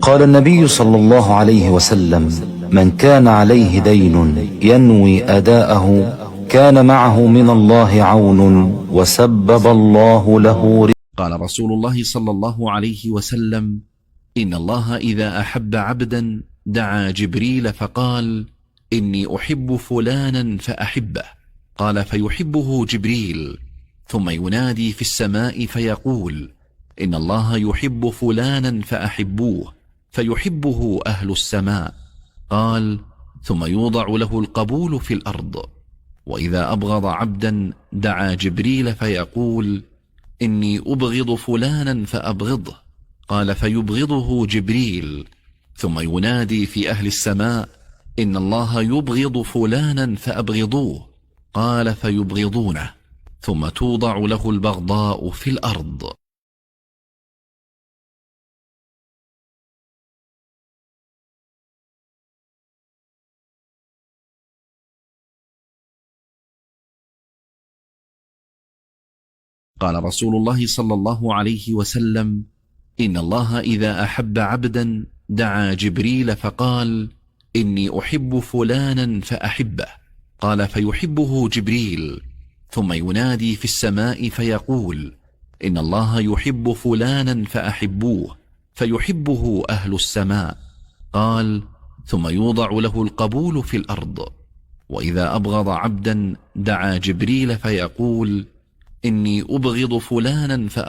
قال النبي صلى الله عليه وسلم: من كان عليه دين ينوي أداءه كان معه من الله عون وسبب الله له. قال رسول الله صلى الله عليه وسلم: إن الله إذا أحب عبدا دعا جبريل فقال: إني أحب فلانا فأحبه. قال: فيحبه جبريل، ثم ينادي في السماء فيقول: إن الله يحب فلانا فأحبوه، فيحبه أهل السماء. قال: ثم يوضع له القبول في الأرض. وإذا أبغض عبدا دعا جبريل فيقول: إني أبغض فلانا فأبغضه. قال: فيبغضه جبريل، ثم ينادي في أهل السماء: إن الله يبغض فلانا فأبغضوه. قال: فيبغضونه، ثم توضع له البغضاء في الأرض. قال رسول الله صلى الله عليه وسلم: إن الله إذا أحب عبدا دعا جبريل فقال: إني أحب فلانا فأحبه. قال: فيحبه جبريل، ثم ينادي في السماء فيقول: إن الله يحب فلانا فأحبوه، فيحبه أهل السماء. قال: ثم يوضع له القبول في الأرض. وإذا أبغض عبدا دعا جبريل فيقول: إني أبغض فلانا فأبغضه.